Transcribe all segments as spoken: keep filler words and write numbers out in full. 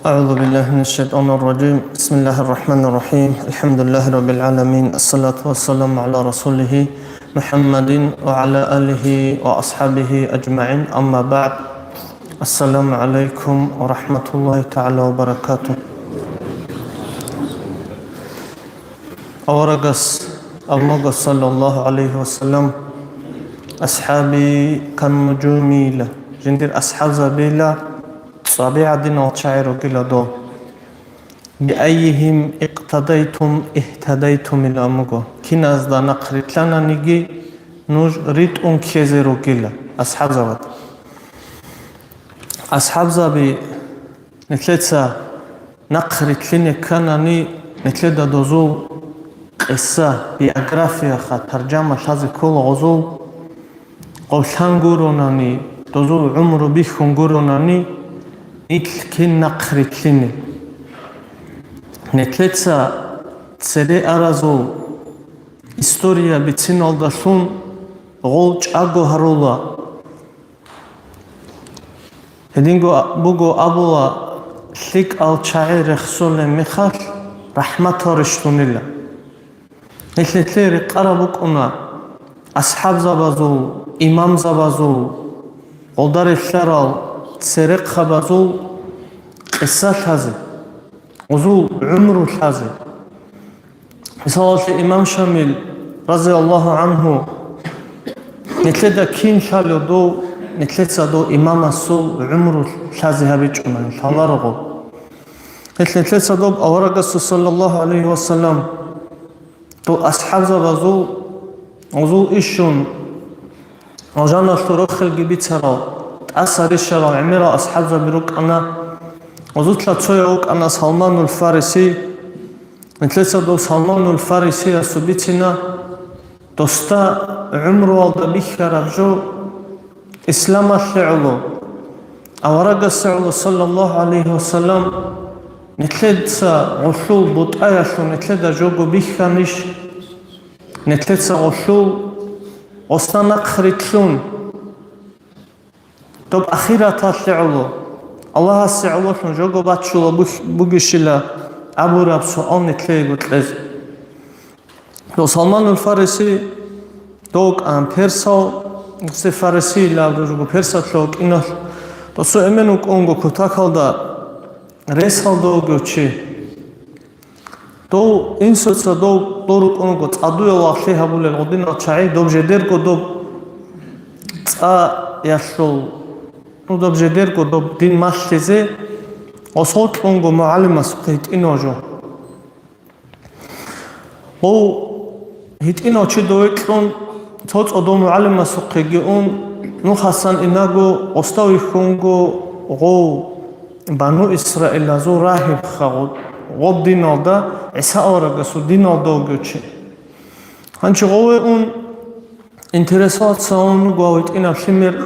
أعوذ بالله من الشيطان الرجيم. بسم الله الرحمن الرحيم. الحمد لله رب العالمين. الصلاة والسلام على رسوله محمد وعلى آله وأصحابه أجمعين. أما بعد. السلام عليكم ورحمة الله تعالى وبركاته. Аварагас абуна, саллаллагьу гӀалайгьи ва саллам, «АсхӀаби каннуджуми», жиндир асхӀабзабила цӀаби гӀадинал чагӀи ругила дол. «Биаййигьим икътадайтум игьтадайтум», ила амуго, киназда нахъ рилълъананиги, нуж ритӀун ккезе ругила асхӀабзабазда. АсхӀабзаби, нилъеца нахъ рилълъине кканани, нилъеда дозул къиса, биографияха, таржама лъазе ккола гъозул, гъов лъан гуронани, дозул гӀумру бихьун гуронани, нилъ кин нахъ рилълъине. Нилъеца цере аразул история бициналдалъун гъол чӀаго гьарула. Гьединго буго абула, лъикӀал чагӀи рехсолеб мехалъ рахӀматал рещтӀунила. Гьелъ нилъее рекъараб букӀуна асхӀабзабазул, имамзабазул, гъолда релълъарал церехъабазул къиса лъазе, гъозул гӀумру лъазе. Мисалалъе, имам Шамил, разияллагьу гӀангьу, нилъеда кин лъалев дов, нилъеца дов имамасул гӀумру лъазе гьабичӀунани лъаларого. Гьелъ нилъеца доб аварагасул, саллаллагьу гӀалайгьи ва саллам, дов асхӀабзабазул гъозул ишун, алжаналъул рохелги бицарал, тӀаса рищарал гӀемерал асхӀабзаби рукӀана. Гъозулъа цояв вукӀана Салманул Фариси. Нилъеца дов Салманул Фарисиясул бицина, досда гӀумруялда бихьараб жо исламалъе гӀоло, аварагасе гӀоло, саллаллагьу гӀалайгьи ва саллам, нилъеца гъолъул бутӀаялъул нилъеда жого бихьанищ? Нилъеца гъолъул гъоса нахъ рилълъун, доб ахираталъе гӀоло, Аллагьасе гӀололъун жого баччула бугищила абураб суал нилъеего кьезе. Дов Салманул Фариси, дов вукӀан персал, гъосе Фарисиилан абураб жо буго, персалъул вукӀиналъ, досул эмен вукӀунго кутакалда ресалда вугев чи. Дов инсуца дов дорукӀун руго цӀадуял лагълъи гьабулел гъодинал чагӀи, доб жедерго доб цӀаялъул, ну, доб жедерго доб дин малъизе, гъосул кьунго мугӀалимасухъе гьитӀинав жо. Гъов гьитӀинав чи дове кьун, цо цӀодов мугӀалимасухъеги ун, нухасан инаго гъосда вихьунго гъов, Бану Исраилазул рагьибха гъо-, гъоб диналда, ГӀиса аварагасул диналда вугев чи. Гьанчи гъове ун, интересоваться гьавун вуго гьав гьитӀинав лъимер,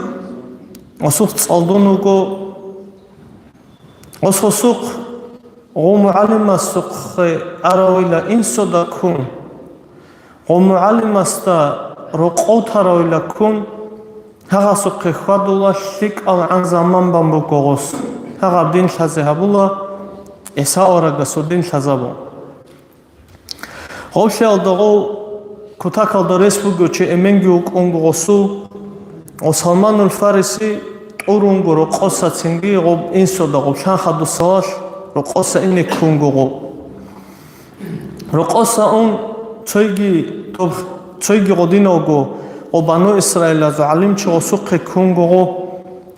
гъосухъ цӀалдун вуго, гъос гъосухъ гъов мугӀалимасухъе аравила инсуда ккун. Гъо мугӀалимасда рокъов таравила ккун, гьагъасухъе хьвадула лъикӀал гӀан заман бан буго гъос, гьагъаб дин лъазе гьабула, ГӀиса аварагасул дин лъазабун. Гъовлъиялда гъов кутакалда рес бугев чи эменги вукӀунго гъосул, гъо Салманул Фариси тӀурунго рокъоса цинги гъоб инсуда гъоблъан хадусалалъ рокъоса ине ккунго гъо. Рокъоса ун, цойги доб Цойги гъодинавго, гъо Бану Исраилазул гӀалимчи гъосухъе ккунго гъо,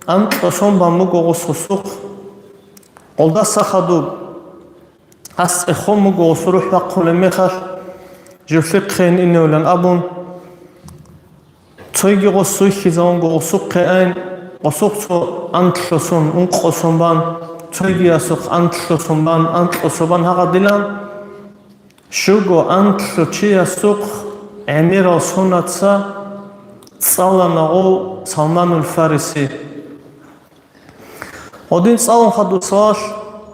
анкьго сон бан буго гъос гъосухъ. Гъолдаса хадуб, гьас цӀехон буго гъос рухӀ бахъулеб мехалъ, жив лъихъейин иневилан абун, цойги гъос вихьизавунго гъосухъе айн, гъосухъ цо анкьго сон, ункъо сон бан, цойгиясухъ анкьго сон бан, анкьго сон бан гьагъадилан, щуго анкьго чиясухъ гӀемерал сонаца цӀалана гъов Салманул Фариси. Гъодин цӀалун хадусалъ,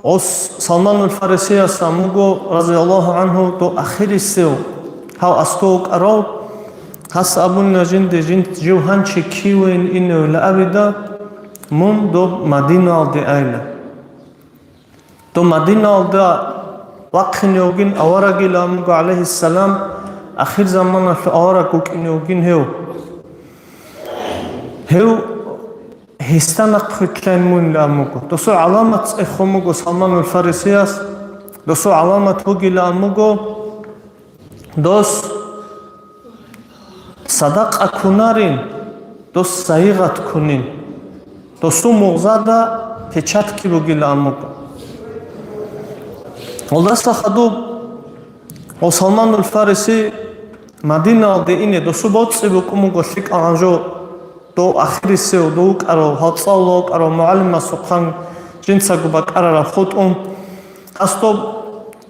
гъос Салманул Фарисияс амуго, разияллагьу гӀанхӀу, дов ахирисев, гьав асков вукӀарав, гьас абуна жинде, жин-, жив гьанчи кивейин иневила абида, мун доб Мадиналде айла. Доб Мадиналда вахъине вугин аварагила амуго, гӀалайгьиссалам, ахир заманалъул авараг вукӀине вугин гьев. Гьев гьесда нахъвилълъайин мунила амуго. Досул гӀаламат цӀехон буго Салманул Фарисияс. Досул гӀаламат бугила амуго, дос садакъа кунарин, дос сайигъат кунин. Досул мугъзада печатки бугила амуго. Гъолдаса хадуб, гъо Салманул Фариси Мадиналде ине, досул боцӀи букӀун буго лъикӀал гьанжо, дов ахирисев, дов вукӀарав, гьал цӀалула вукӀарав мугӀалимасухъан жинцаго бакӀарараб хутӀун. Гьас доб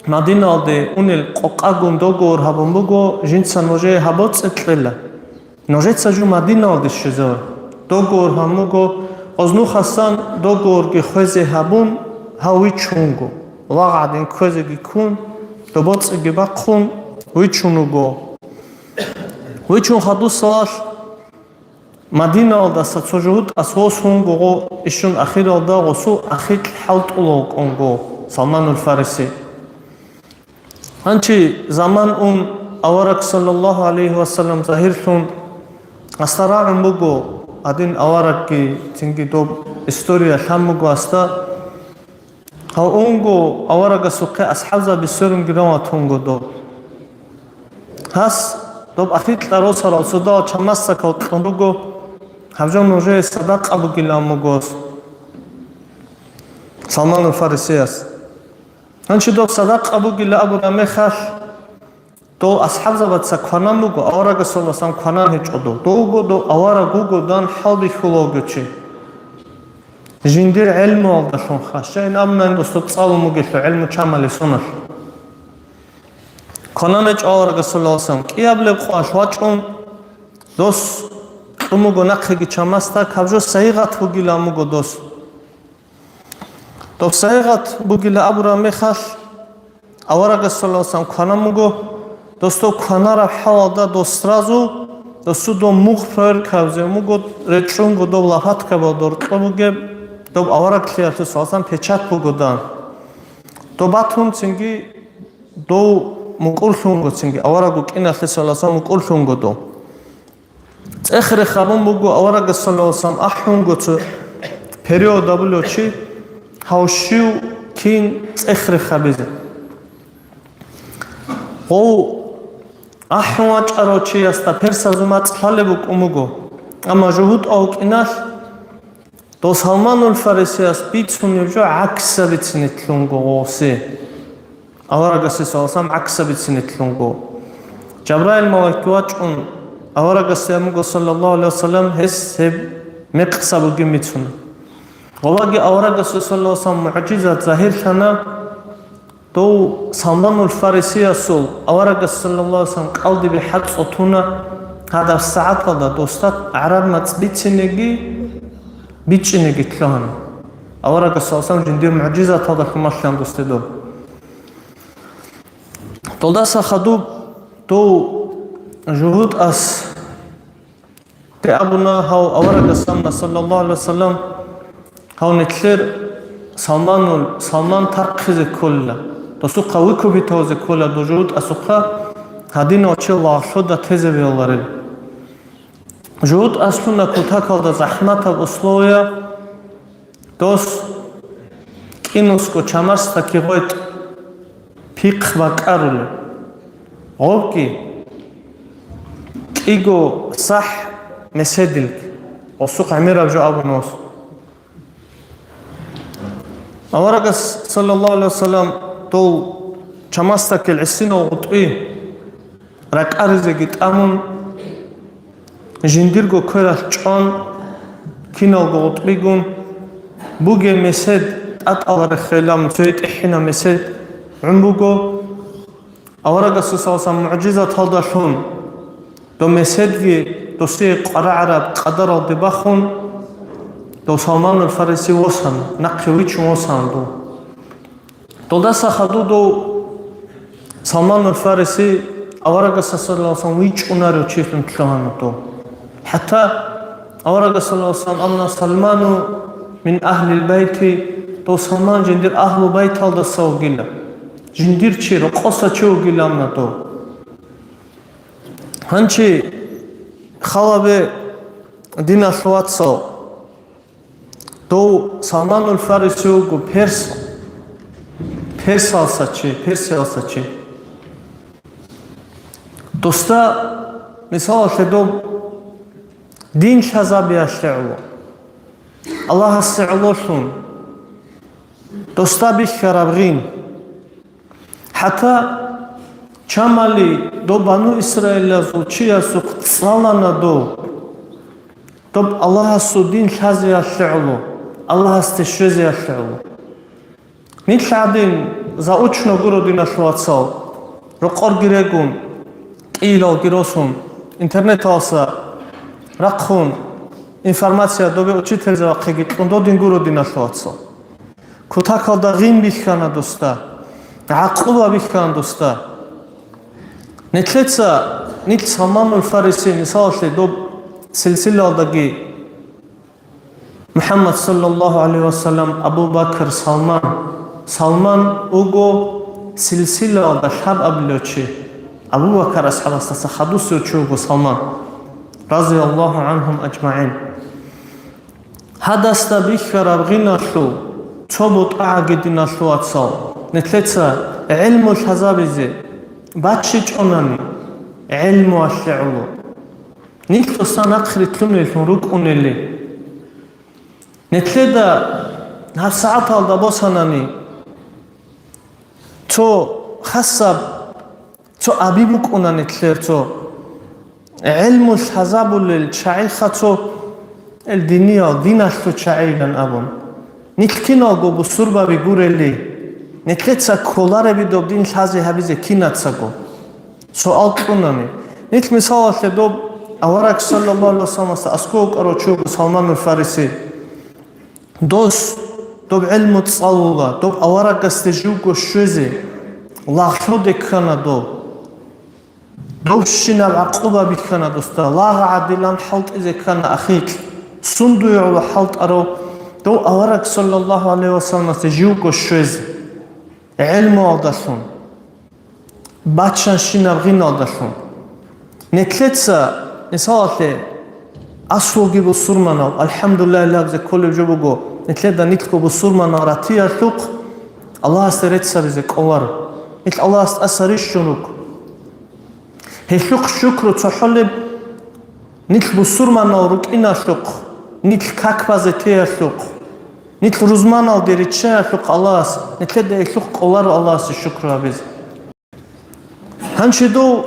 Мадиналде унел къокъагун договор гьабун буго, жинца нужее гьаб боцӀи кьела. Нужеца жо Мадиналде щвезаве. Договор гьабун буго, гъоз нухасан договорги хвезе гьабун, гьав вичун вуго. Лагъ гӀадин кквезеги ккун, доб боцӀиги бахъун, вичун вуго. Вичун хадусалъ Мадиналдаса цо жугьутӀас восун вуго, ишун ахиралда гъосул ахикь хӀалтӀулев вукӀун вуго Салманул Фариси. Гьанчи заман ун, авараг, саллаллагьу гӀалайгьи ва саллам, загьирлъун, гьасда рагӀун буго, гьадин аварагги цинги доб история лъан буго гьасда. Гьав унго аварагасухъе асхӀабзаби сверунги раватунго доб. Гьас доб ахикьа росарал цодал чамасдакал кьун руго, гьаб жо нужее садакъа бугилан буго Салманул Фарисияс. Гьанчи доб садакъа бугила абураб мехалъ, дов асхӀабзабаца кванан буго, аварагасуласан кванан гьечӀо дов. Довго дов авараг вугодан хӀалбихьулавго чи. Жиндир гӀелмуялдалъунха, щайин абунани досда цӀалун бугелъул гӀелму чамали соналъ. Кванан гьечӀо аварагасуласан, кӀиабилеб къоялъ вачӀун, дос кьун буго нахъеги чамасда, каб жо сайигъат бугилан буго дос. Доб сайигъат бугила абураб мехалъ, аварагасуласан кванан буго, досда кванараб хӀалалда дос сразу, досу доб мугъ проверкабизе муго, речӀчӀунго доб лапаткабал доркьо бугеб, доб авараглъиялъе саласан печать буго дан. Доб батун цинги дов мукӀурлъунго цинги, авараг вукӀиналъе саласан мукӀурлъунго дов. ЦӀех-рех гьабун буго аварагасуласан ахӀунго цо период абулев чи, гьав щив кин цӀех-рех гьабизе. Гъов ахӀун вачӀарав чиясда персазул мацӀ лъалеб букӀун буго, амма жугьутӀав вукӀиналъ, дов Салманул Фарисияс бицунеб жо гӀаксабицине лъунго гъосе. Аварагасе саласан гӀаксабицине лъунго. Жабраил малаик вачӀун, аварагасе амуго, саллаллагьу гӀалайгьи ва саллам, гьес гьеб мекъса бугин бицуна. Гъолаги аварагасе, саллаллагьу гӀалайгьи ва саллам, мугӀжизат загьирлъана, дов Салманул Фарисиясул аварагас, саллаллагьу гӀалайгьи ва саллам, кӀалдибе хӀацӀцӀо туна, гьадаб сагӀаталда досда гӀараб мацӀ бицинеги бичӀчӀинеги лъугьана. Аварагас, саллаллагьу гӀалайгьи ва саллам, жиндир мугӀжизаталда лъумалъан досде доб. Долдаса хадуб дов жугьутӀас те абуна гьав аварагас амма, саллаллагьу гӀалайгьи ва саллам, гьав нилъер Салманул, Салман тархъизе кколила, досухъа выкупиталазе ккола дов жугьутӀасухъа, гьадинав чи лагълъуда тезе вияларел. ЖугьутӀас лъуна кутакалда захӀматаб условия, дос кӀинусго чамасда кигъойтӀ пихъ бакӀарулеб. Гъобги кӀиго сахӀ меседилги, гъосухъ гӀемераб жо абун вас. Аварагас, саллаллагьу гӀалайгьи вассалам, дол чамасдакил гӀисинал гъутӀби ракӀаризеги тӀамун, жиндирго квералъ чӀван, киналго гъутӀбигун, бугеб месед тӀатӀал рехейилан цоги тӀихӀинаб месед гӀун буго. Аварагасул, саллаллагьу гӀалайгьи вассалам, мугӀжизаталдалъун дов меседги досие къварагӀараб къадаралде бахун, дов Салманул Фариси восана, нахъе вичун восана дов. Долдаса хадув дов Салманул Фариси аварагасда, саллаллагьу гӀалайгьи вассалам, вичӀунарев чилъун лъугьана дов. ХӀатта аварагас, саллаллагьу гӀалайгьи вассалам, амма: «Салману мин агьлил байти», дов Салман жиндир агьлу байталдаса вугила, жиндир чи, рокъоса чи вугила амма дов. Гьанчи халабе, диналъул вацал, дов Салманул Фариси вуго перс, персалса чи, Персиялса чи. Досда, мисалалъе, доб дин лъазабиялъе гӀоло, Аллагьасе гӀололъун, досда бихьараб гъин. ХӀатта чамали доб Бану Исраилазул чиясухъ цӀалана дов, доб Аллагьасул дин лъазеялъе гӀоло, Аллагьасде щвезеялъе гӀоло. Нилъ гӀадин заочно гуро, диналъул вацал, рокъорги регун, кӀиялги росун, интернеталса рахъун, информация добе учительзе вахъиги кьун додин гуро, диналъул вацал. Кутакалда гъин бихьана досда, гӀакъуба бихьана досда. Нилъеца, нилъ Салманул Фариси, мисалалъе, доб силсилалдаги МухӀаммад, саллаллагьу гӀалайгьи вассалам, Абу Бакр, Салман. Салман вуго силсилалда лъабабилев чи. Абу Бакр асхӀабасдаса хадусев чи вуго Салман, разияллагьу гӀангьум ажмагӀин. Гьадасда бихьараб гъиналъул цо бутӀагӀаги, диналъул вацал, нилъеца гӀелму лъазабизе баччичӀонани, гӀелмуялъе гӀоло. Нилъ досда нахърилълъунеллъун рукӀунели. Нилъеда гьабсагӀаталда босанани, цо хасаб, цо аби букӀуна нилъер цо гӀелму лъазабулел чагӀиха цо, эл диниял, диналъул чагӀийилан абун. Нилъ киналго бусурбаби гурели, нилъеца кколареби доб дин лъазе гьабизе кинацаго. Суал кьунани, нилъ мисалалъе доб авараг саллаллагьу гӀалайгьи вассаламасда аскӀов вукӀарав чи вуго Салманул Фариси. Дос, доб гӀелму цӀалула, доб аварагасде живго щвезе лагълъуде ккана доб. Довщинаб гӀакъуба бихьана досда, лагъ гӀадилан хӀалтӀизе ккана ахикь. Сундуе гӀоло хӀалтӀарав дов авараг саллаллагьу гӀалайгьи вассаламасде живго щвезе гӀелмуялдалъун, баччанщинаб гъиналдалъун. Нилъеца, мисалалъе, аслуги бусурманал, алхӀамдулиллагь, абизе кколеб жо буго, нилъеда нилъго бусурманал ратиялъухъ Аллагьасде рецц гьабизе кӀоларо. Нилъ Аллагьасда тӀаса рищун руго. Гьелъухъ шукру цохӀолеб нилъ бусурманал рукӀиналъухъ, нилъ как базе теялъухъ, нилъ рузманалде риччаялъухъ Аллагьас, нилъеда гьелъухъ кӀоларо Аллагьасе шукру гьабизе. Гьанже дов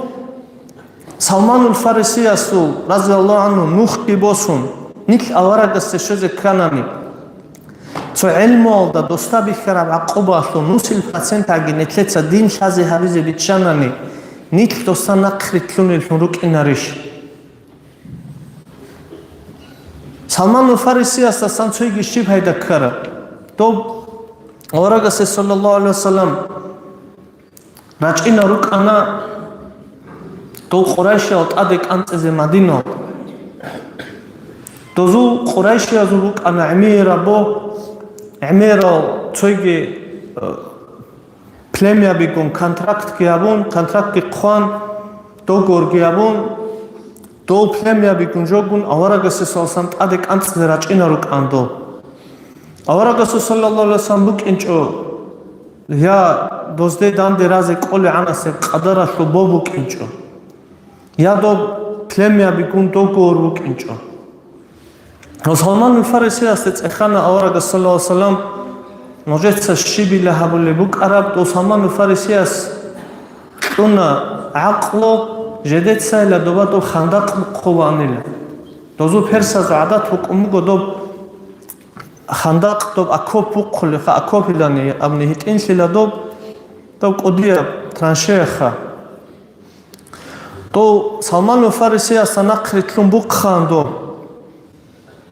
Салманул Фарисиясул, разияллагьу гӀангьу, нухги босун, нилъ аварагасде щвезе кканани, цо гӀелмуялда досда бихьараб гӀакъубаялъул нусил процентаги нилъеца дин лъазе гьабизе биччанани, нилъ досда нахърилълъунеллъун рукӀинарищ? Салманул Фарисиясдасан цойги щиб пайда ккараб? Дов аварагасе, саллаллагьу гӀалайгьи вассалам, рачӀина рукӀана дов къурайшиял тӀаде кӀанцӀизе Мадинал. Дозул къурайшиязул букӀана гӀемераб бо, гӀемерал цойги, э, племябигун контрактги гьабун, контрактги хъван, договорги гьабун, дов племябигун жогун аварагасе, саллаллагьу гӀалайгьи вассалам, тӀаде кӀанцӀизе рачӀина рукӀан дов. Аварагасул, саллаллагьу гӀалайгьи вассалам, букӀинчӀо, я дозде данде разе кӀолегӀанасеб къадаралъул бо букӀинчӀо, я доб племябигун договор букӀинчӀо. Гьав Салманул Фарисиясда цӀехана аварагас, саллаллагьу гӀалайгьи вассалам, нужеца щибила гьабулеб букӀараб, дов Салманул Фарисияс кьуна гӀакълу, жедецайила доба доб хандакъ бухъулаанила. Дозул персазул гӀадат букӀун буго доб хандакъ, доб окоп бухъулеха, окопилани абни гьитӀинлъила доб, доб кӀудияб траншеяха. Дов Салманул Фарисиясда нахърилълъун бухъан доб,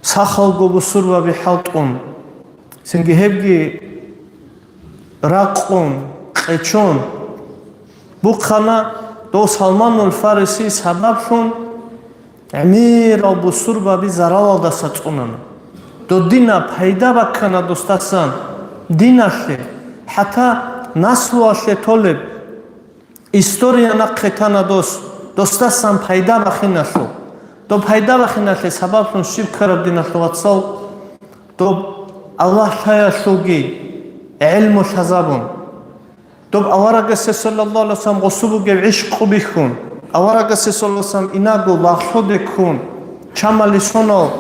сахалго бусурбаби хӀалтӀун, цинги гьебги ракъун, къечон бухъана. Дов Салманул Фариси сабаблъун гӀемерал бусурбаби заралалдаса цӀунана. Додина пайда баккана досдасан, диналъе, хӀатта наслуялъе толеб история нахъе тана дос, досдасан пайда бахиналъул. Доб пайда бахиналъе сабаблъун щиб ккараб, диналъул вацал? Доб Аллагь лъаялъулги гӀелму лъазабун. Доб аварагасе, саллаллагьу гӀалайгьи вассалам, гъосу бугеб гӀишкъу бихьун, аварагасе, саллаллагьу гӀалайгьи вассалам, инагу лагълъудеккун, чамали сонал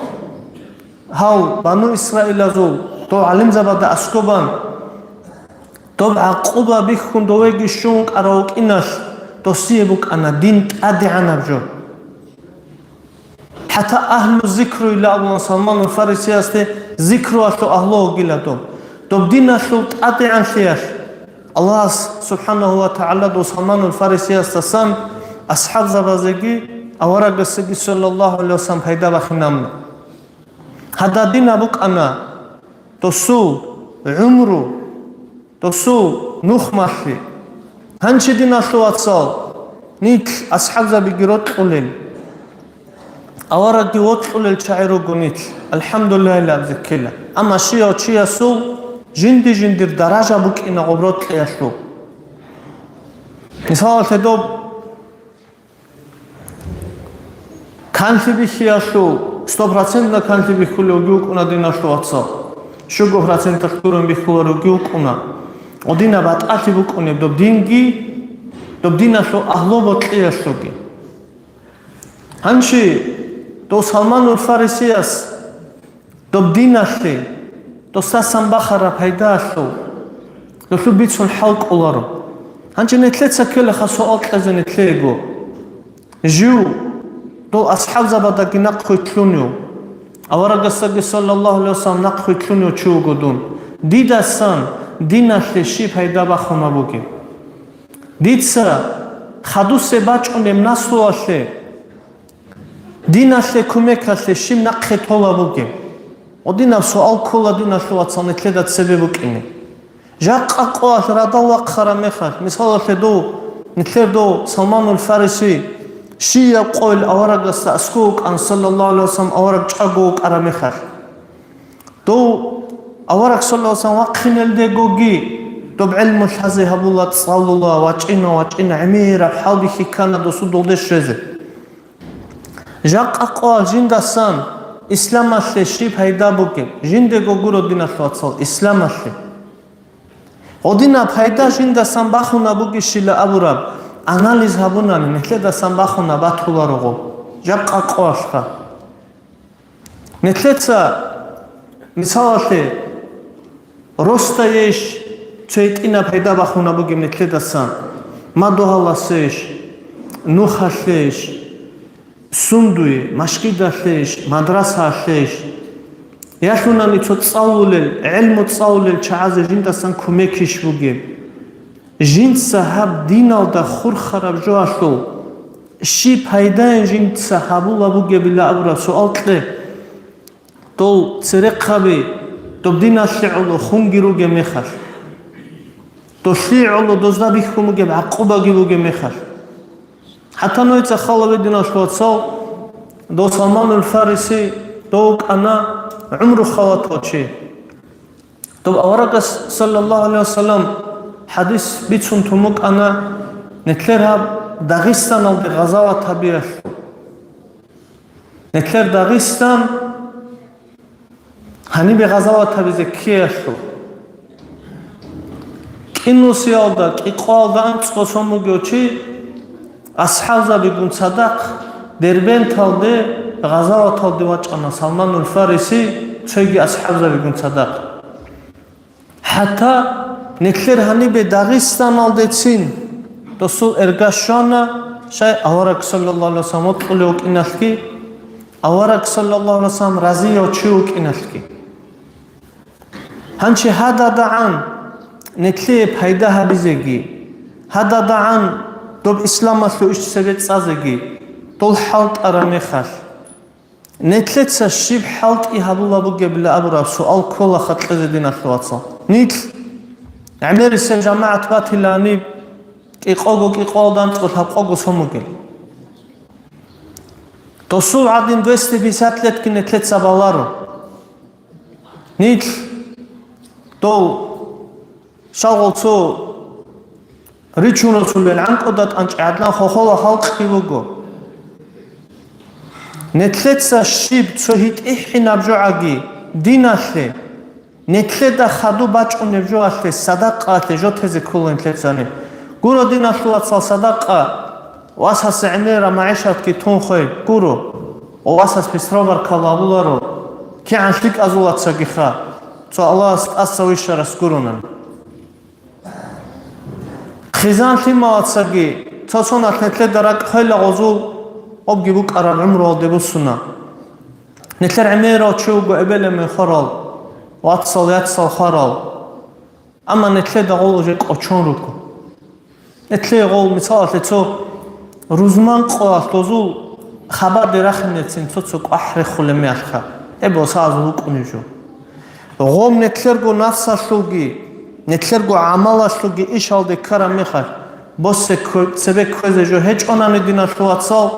гьав Бану Исраилазул дов гӀалимзабада аскӀобан, доб гӀакъуба бихьун довеги щун кӀаравукӀиналъ, досие букӀана дин тӀадегӀанаб жо. ХӀатта агьлу зикруйилан абулан Салманул Фарисиясде, зикруялъул агьлу вугила доб. Доб диналъул тӀадегӀанлъиялъ Аллагьас, субхӀанагьу ва тагӀала, дов Салманул Фарисиясдасан асхӀабзабазеги аварагасеги, саллаллагьу гӀалайгьи вассалам, пайда бахинабна. Гьададин абукӀана досул гӀумру, досул нухмалъи. Гьанчи, диналъул вацал, нилъ асхӀабзабиги рокьулел, аварагги вокьулел чагӀи руго нилъ, алхӀамдулиллагь абизе ккела. Амма щияв чиясул жинди-жиндир даража букӀина гъоб рокьиялъул. Мисалалъе, доб канлъи бихьиялъул, сто процентна канлъи бихьулев вугев вукӀуна, диналъул вацал. Щуго проценталъ гурун бихьуларевги вукӀуна. Гъодинаб батӀалъи букӀунеб доб динги, доб диналъул агьлу бокьиялъулги. Гьанчи дов Салманул Фарисияс доб диналъе, досдасан бахараб пайдаялъул, долъул бицун хӀал кӀоларо. Гьанчи нилъеца ккелаха суал кьезе нилъего. Жив дол асхӀабзабадаги нахъ хъветлъунев, аварагасдаги, саллаллагьу гӀалайгьи вассалам, нахъ хъветлъунев чи вуго дун. Дидасан диналъе щиб пайда бахуна бугеб? Дица хадусе бачӀунеб наслуялъе диналъе кумекалъе щиб нахъе тола бугеб? Гъодинаб суал ккола, диналъул вацал, нилъеда цебе букӀине. Жакъа къоялъ радал вахъараб мехалъ, мисалалъе, дов, нилъер дов Салманул Фариси щияб къойил аварагасда аскӀов вукӀан, саллаллагьу гӀалайгьи вассалам, авараг чӀаго вукӀараб мехалъ. Дов авараг, саллаллагьу гӀалайгьи вассалам, вахъинелдегоги доб гӀелму лъазе гьабула, цӀалула, вачӀина, вачӀина, гӀемераб хӀалбихьи ккана досул долде щвезе. Жакъа къоялъ жиндасан исламалъе щиб пайда бугеб? Жиндего гуро, диналъул вацал, исламалъе. Гъодинаб пайда жиндасан бахуна бугищила абураб анализ гьабунани, нилъедасан бахуна батуларо гъоб. Жакъа къоялъха. Нилъеца, мисалалъе, росдайищ цо гьитӀинаб пайда бахуна бугеб нилъедасан, мадугьаласейищ, нухалъейищ, сундуе, машгидалъейищ, мадрасаялъейищ, ялъунани цо цӀалулел, гӀелму цӀалулел чагӀазе жиндасан кумекищ бугеб? Жинца гьаб диналда хурхараб жоялъул щиб пайдайин жинца гьабула бугебила абураб суал кье. Дол церехъаби доб диналъе гӀоло хунги ругеб мехалъ, долъие гӀоло дозда бихьун бугеб гӀакъубаги бугеб мехалъ. ХӀатта нужеца хал гьабе, диналъул вацал, дов Салманул Фариси, дов вукӀана гӀумру халатав чи. Доб аварагас, саллаллагьу гӀалайгьи вассалам, хӀадис бицун тун букӀана, нилъер гьаб Дагъистаналде гъазават гьабиялъул. Нилъер Дагъистан гьанибе гъазават гьабизе ккеялъул. КӀинусиялда, кӀикъоялда анцӀго сон бугев чи, асхӀабзабигун цадахъ, Дербенталде гъазаваталде вачӀана Салманул Фариси цоги асхӀабзабигун цадахъ. ХӀатта нилъер гьанибе Дагъистаналдецин досул эрга щвана, щай авараг саллаллагьу гӀалайгьи вассалам вокьулев вукӀиналъги, авараг саллаллагьу гӀалайгьи вассалам разияв чи вукӀиналъги. Гьанчи гьададагӀан нилъее пайда гьабизеги, гьададагӀан доб исламалъул иш цебе цӀазеги, дол хӀалтӀараб мехалъ, нилъеца щиб хӀалтӀи гьабула бугебила абураб суал ккола халкъизе, диналъул вацал. Нилъ гӀемерисел жамагӀат батилани, кӀикъого кӀикъоялда анцӀго лъабкъого сон бугел. Досул гӀадин двести пятьдесят летги нилъеца баларо. Нилъ дол шалгъул цо ричун росулел гӀанкӀуда тӀанчӀи гӀадлан хохола халкъги буго. Нилъеца щиб цо гьитӀихӀинаб жогӀаги диналъе, нилъеда хадуб бачӀунеб жогӀалъе, садакъаялъе жо тезе ккола нилъецани. Гуро, диналъул вацал, садакъа, васасе гӀемераб магӀишатги тун хвей, гуро, ва васас писраб баркалла абуларо, кигӀан лъикӀазулацагиха, цо Аллагьас тӀаса вищарас гуронан. Хъизан лъималацаги цо-цоналъ нилъеда ракӀ хвела гъозул, обги букӀараб гӀумруялде буссуна. Нилъер гӀемерав чи вуго эбел-эмен хварал, вацал-яцал хварал. Амма нилъеда гъол уже кӀочон руго. Нилъее гъол, мисалалъе, цо рузман къоялъ дозул хабар рахинецин цо-цо кӀвахӀ рехулеб мехалъха, гьеб босазул вукӀунеб жо. Гъом нилъерго нафсалъулги, нилъерго гӀамалалъулги ишалде ккараб мехалъ, босе ккве-, цебе кквезе жо гьечӀонани, диналъул вацал,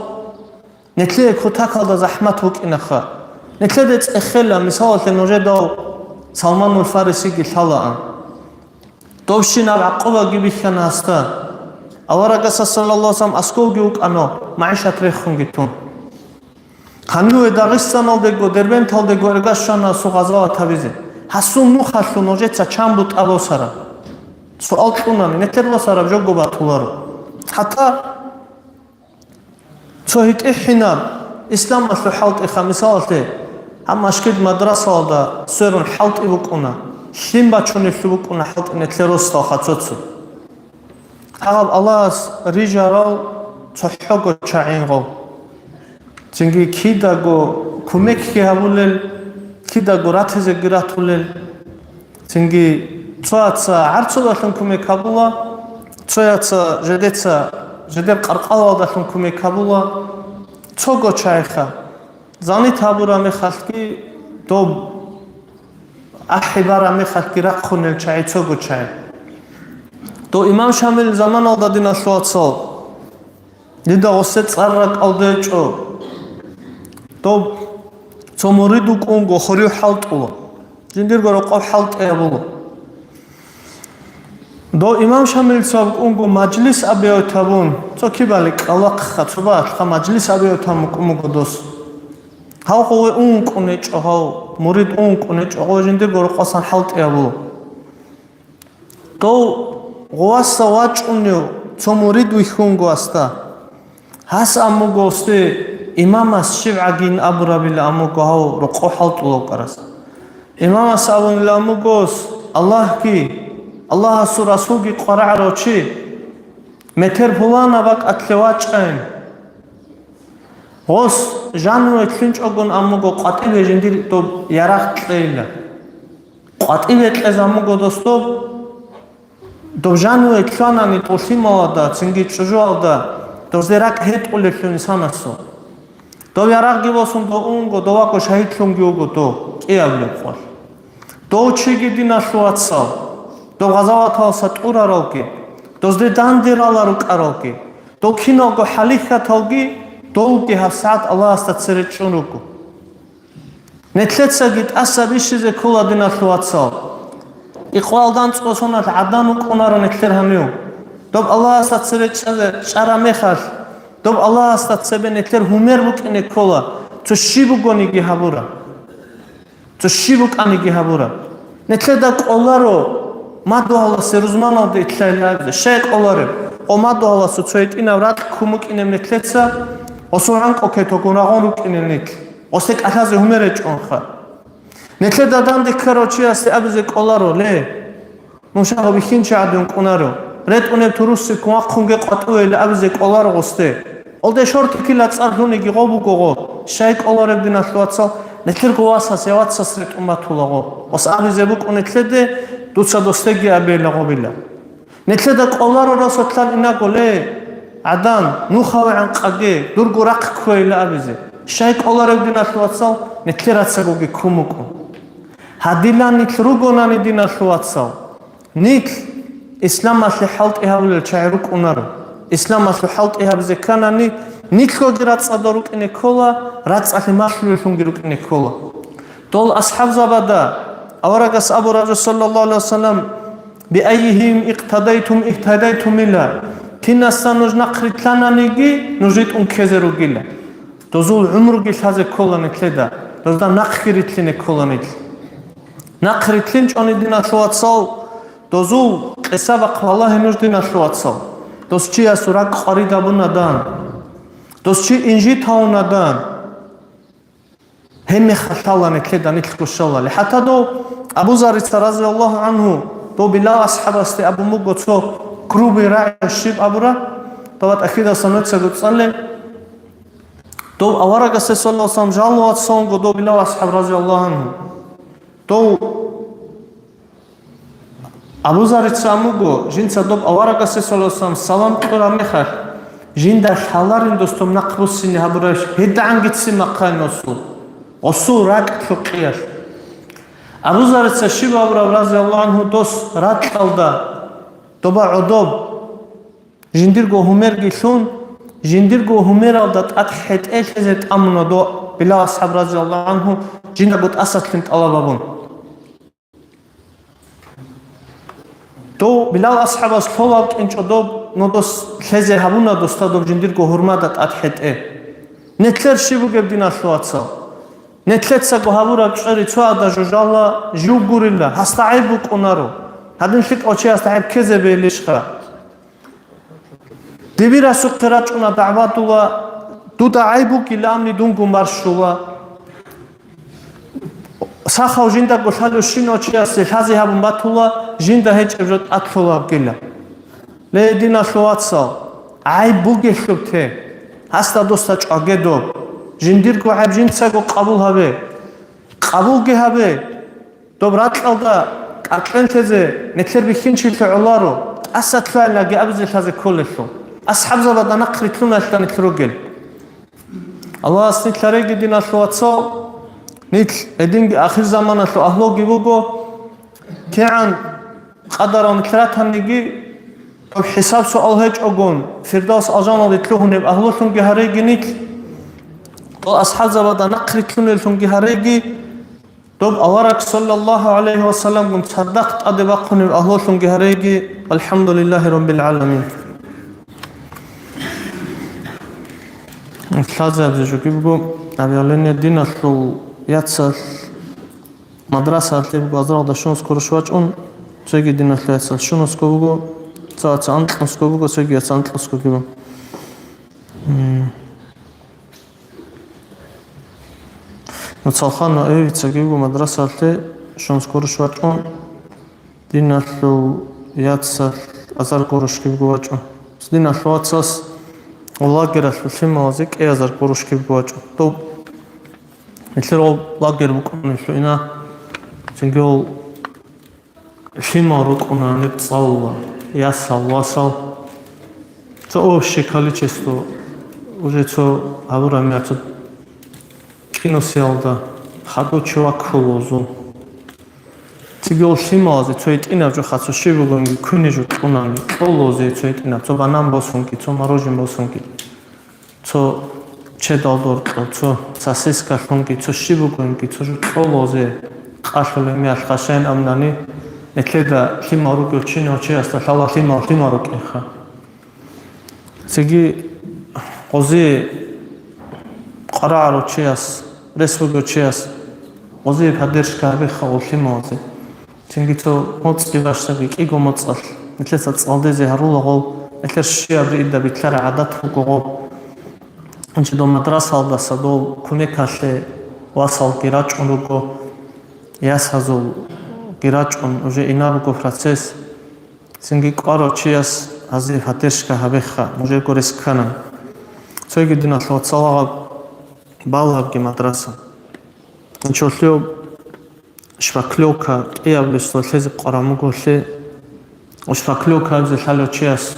нилъее кутакалда захӀмат букӀинаха. Нилъеде цӀехела, мисалалъе, нужедав Салманул Фарисиги лъалаан. Довщинаб гӀакъубаги бихьана гьасда. Аварагасда саллаллагьу гӀалайгьи вассалам аскӀовги вукӀана, магӀишат рехунги тун. Гьаниве Дагъистаналдего, Дербенталдего эрга щвана асул гъазават гьабизе. Гьасул нухалъул нужеца чан бутӀа босараб? Суал кьунани, нилъер босараб жого батуларо. ХӀатта цо гьитӀихӀинаб исламалъул хӀалтӀиха, мисалалъе, гьаб машгид мадрасалда сверун хӀалтӀи букӀуна, лъим бачунелъул букӀуна хӀалтӀи нилъер росдалха цо-цо. Гьаб Аллагьас рижарал цохӀого чагӀингъо. Цинги кидаго кумекги гьабулел, кидаго ратизеги ратулел. Цинги цояца гӀарцудалъун кумек гьабула, цояца жедеца, жедер къаркъалалдалъун кумек гьабула, цого чагӀиха. Занит гьабураб мехалъги, доб ахӀи бараб мехалъги рахъунел чагӀи цого чагӀи. Дов имам Шамил заманалда, диналъул вацал, дида гъосе цӀар ракӀалде гьечӀо. Доб цо мурид вукӀунго хурив хӀалтӀула. Жиндирго рокъоб хӀалтӀи гьабула. Дов имам Шамилица вукӀунго мажлис абият гьабун, цо кибали кӀалахъха цо баалъха мажлис абият гьабун вукӀун буго дос. Гьав гъове ун вукӀун гьечӀо, гьав мурид ун вукӀун гьечӀо, гъов жиндирго рокъосан хӀалтӀи гьабула. Дов гъовасда вачӀунев цо мурид вихьунго гьасда. Гьас амуго гьасде имамас щиб гӀагин абурабила амуго гьав рокъо хӀалтӀулев вукӀарас. Имамас абунила амуго гьас: Аллагьги, Аллагьасул Расулги къварагӀарав чи, метер пуланаб бакӀалъе вачӀайин. Гъос жаниве лъунчӀогун амуго къватӀибе жиндир доб ярагъ кьейила. КъватӀибе кьезамуго дос доб, доб жаниве лъанани тӀолъималада, цинги чӀужуалда, дозде ракӀ гьетӀулеблъун инсанасул. Дов ярагъги босун дов унго, доваго шагьидлъунги вуго дов, кӀиабилеб къвалъ. Дов чиги, диналъул вацал, дов гъазаваталса тӀураралги, дозде данде рала рукӀаралги, дов киналго хӀалихьаталги, довги гьабсагӀат Аллагьасда цере чӀун руго. Нилъецаги тӀаса бищизе ккола, диналъул вацал. Икъвалдан цӀосоналъ гӀадан вукӀунаро нилъер гьанив. Доб Аллагьасда цере чӀазе чӀараб мехалъ, доб Аллагьасда цебе нилъер гьумер букӀине ккола, цо щиб бугониги гьабура. Цо щиб букӀаниги гьабура. Нилъеда кӀоларо мадугьаласе рузманалде итлъайилазе. Щай кӀолареб? О, мадугьаласул цо гьитӀинаб ракь ккун букӀинеб нилъеца, Гъосул гӀанкӀу кетогун рагъун рукӀине нилъ. Гъосде кӀалъазе гьумер гьечӀонха. Нилъеда данде ккарав чиясде абизе кӀоларо, ле, нуша гьаб бихьинчи гӀадин кӀунаро, ретӀунеб турусиккун вахъунге къватӀуейилан абизе кӀоларо гъосде. Гъолде шортикила цӀар лъуниги гъо буго гъо. Щай кӀолареб, диналъул вацал, нилъерго васас я вацас ретӀун батула гъо. Гъос абизе букӀун нилъеде, дуца досдеги абейила гъобила. Нилъеда кӀоларо росулъан инаго, ле, гӀадан, нухаве гӀанкъаге, дурго рахъ кквейила абизе. Щай кӀоларев, диналъул вацал, нилъер рацагоги ккун букӀун. Гьадилан нилъ ругонани, диналъул вацал, нилъ исламалъе хӀалтӀи гьабулел чагӀи рукӀунаро. Исламалъе хӀалтӀи гьабизе кканани, нилъгоги рацӀцӀадал рукӀине ккола, рацӀцӀалъи малъулеллъунги рукӀине ккола. Дол асхӀабзабада аварагас абураб жо, саллаллагьу гӀалайгьи вассалам, «Биаййигьим икътадайтум ихтадайтумила», кинасда нуж нахъ рилълъананиги, нуж ритӀун ккезе ругила. Дозул гӀумруги лъазе ккола нилъеда, дозда нахъги рилълъине ккола нилъ. Нахъ рилълъинчӀони, диналъул вацал, дозул къиса-бахъ балагье нуж, диналъул вацал. Дос чиясул ракӀ къварид гьабунадан, дос чи инжит гьавунадан, гьеб мехалъ лъала нилъеда нилъго щалали. ХӀатта дов Абу Заррица, разияллагьу гӀангьу, дов Билал асхӀабасде абун буго цо грубый рагӀи, щиб абура, дова тӀахьидасан нуцаго цӀале. Дов аварагасде, саллаллагьу гӀалайгьи вассалам, жалуват сонго дов Билал асхӀаб, разияллагьу гӀангьу. Дов Абу Заррица амуго, жинца доб аварагасде, саллаллагьу гӀалайгьи вассалам, салам кьураб мехалъ, жинда лъаларин дос доб нахъ буссине гьабурабищ, гьедигӀанги ццин бахъайин гъосул, гъосул ракӀ лъукъиялъ. Абу Заррица щиб абураб, разияллагьу гӀангьу, дос ракьалда доба гӀодоб, жиндирго гьумерги лъун, жиндирго гьумералда тӀад хӀетӀе лъезе тӀамуна дов Билал асхӀаб, разияллагьу гӀангьу, жиндаго тӀасалъин тӀалаб гьабун. Дов Билал асхӀабас лъолаб кӀинчӀо доб, но дос лъезе гьабуна досда доб жиндирго гьурмада тӀад хӀетӀе. Нилъер щиб бугеб, диналъул вацал? Нилъецаго гьабураб чӀвери цо гьада жужала, жив гурила, гьасда гӀайиб букӀунаро. Гьадин лъикӀав чиясда гӀайиб ккезе бегьилищха? Дибирасухъе рачӀуна дагӀбадула, дуда гӀайиб бугилан амни дунгун барщула. Сахав жиндаго лъалев щинав чиясе лъазе гьабун батула, жинда гьечӀеб жо тӀад лъолабгила. Ле, диналъул вацал, гӀайиб бугелъуб те, гьасда досда чӀваге доб. Жиндирго гӀайиб жинцаго къабул гьабе. Къабулги гьабе. Доб ракьалда кӀаркьен лъезе нилъер бихьинчилъи гӀоларо, тӀаса лъугӀалаги абизе лъазе кколелъул. АсхӀабзабада нахъ рилълъуналъа нилъ ругел. Аллагьас нилъ гьареги, диналъул вацал, нилъ гьединги ахирзаманалъул агьлуги буго, кигӀан къадарал нилъ ратаниги, доб хӀисаб-суал гьечӀогун, Фирдавс алжаналде лъугьунеб агьлулъунги гьареги нилъ, дол асхӀабзабада нахъ рилълъунеллъунги гьареги, доб авараг саллаллагьу гӀалайгьи вассаламгун цадахъ тӀаде бахъунеб агьлулъунги гьареги, валхӀамдулиллагьи раббил гӀаламин. Лъазабизе жуги буго, объявление диналъул яцалъ мадрасаялъе буго азаралда щунас гурош вачӀун, цоги диналъул яцалъ щунасго буго, цо яцалъ анкьнусго буго, цоги яцалъ анкьнусгоги буго. М. Нуцалхан ва Эвицаги буго мадрасаялъе щунас гурош вачӀун, диналъул яцалъ азар гурошги буго вачӀун. Диналъул вацас лагералъул лъималазе кӀиазар гурошги буго вачӀун. Доб нилъер гъоб лагер букӀунелъул ина, цинги гъол лъимал рукӀуна гьаниб цӀалула, ясал, васал. Цо общее количество, уже цо гьабураб мехалъ цо кӀинусиялда хадув чи ваккула гъозул. Цинги гъол лъималазе цо гьитӀинаб жо, хацо щиб бугониги куни жо кьуна, кьола гъозе цо гьитӀинаб, цо банан босунги, цо морожен босунги. Цо чедал доркьо, цо сосиска лъунги, цо щиб бугониги, цо жо кьола гъозе къалъулеб мехалъ хъашаин амнани, нилъеда лъимал ругев чинав чиясда лъала лъимал лъимал рукӀинха. Цинги гъозе къварагӀарав чияс, рес бугев чияс гъозе поддержка гьабеха гъол лъималазе. Цинги цо моцӀги бащаги, кӀиго моцӀалъ, нилъеца цӀалдезе гьарула гъол, нилъер щибаб риида битӀараб гӀадат буго гъоб. Гьанже дов мадрасалдаса дов кумекалъе васалги рачӀун руго, ясазулги рачӀун уже инар руго процесс. Цинги кӀварав чияс гьазие поддержка гьабеха, нужерго рес ккана. Цоги диналъул вацал, гьаб балагьабги мадраса. Ничолъияб шпаклёвка кӀияб листалъезе къваран буголъи, шпаклёвка абизе лъалев чияс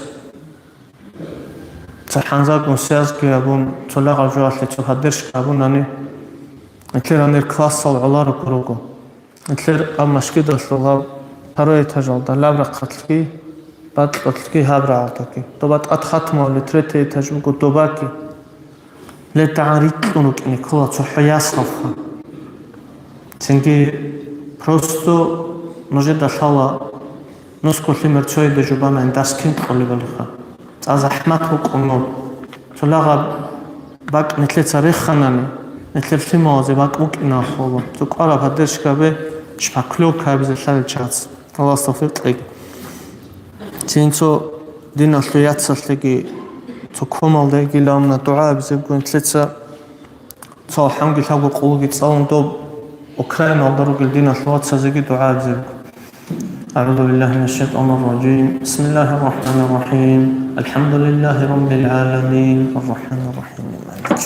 цо хӀанзаргун связьги гьабун, цо лъагӀал жоялъе цо поддержка гьабунани, нилъер гьанир классал гӀоларо руго. Нилъер гьаб машгидалъул гьаб второй этажалда лъаб рахъалъги, бакьалъги, гьаб рагӀалдаги. Доба тӀад хатмугьабли третий этаж буго добаги. ЛетдагӀан рикьун рукӀине ккола цохӀо ясалха. Цинги просто нужеда лъала, нусго лъимер цояде жубанани дарс кин кьолебалиха. ЦӀа захӀмат букӀун нур. Цо лъагӀаб бакӀ нилъеца реханани, нилъер лъималазе бакӀ букӀиналъула. Цо кӀвараб поддержка гьабе, шпаклёвка гьабизе лъалел чагӀаз. Аллагьас тавфикъ кьеги. Цин цо диналъул яцалъеги, цо кумалдеги лъавна дугӀа гьабизебго нилъеца. Цо алхӀамги лъабго къулги цӀалун доб Украиналда ругел диналъул вацазеги дугӀа гьабизебго. أعوذ بالله من الشيطان الرجيم. بسم الله الرحمن الرحيم. الحمد لله رب العالمين. الرحمن الرحيم. مالك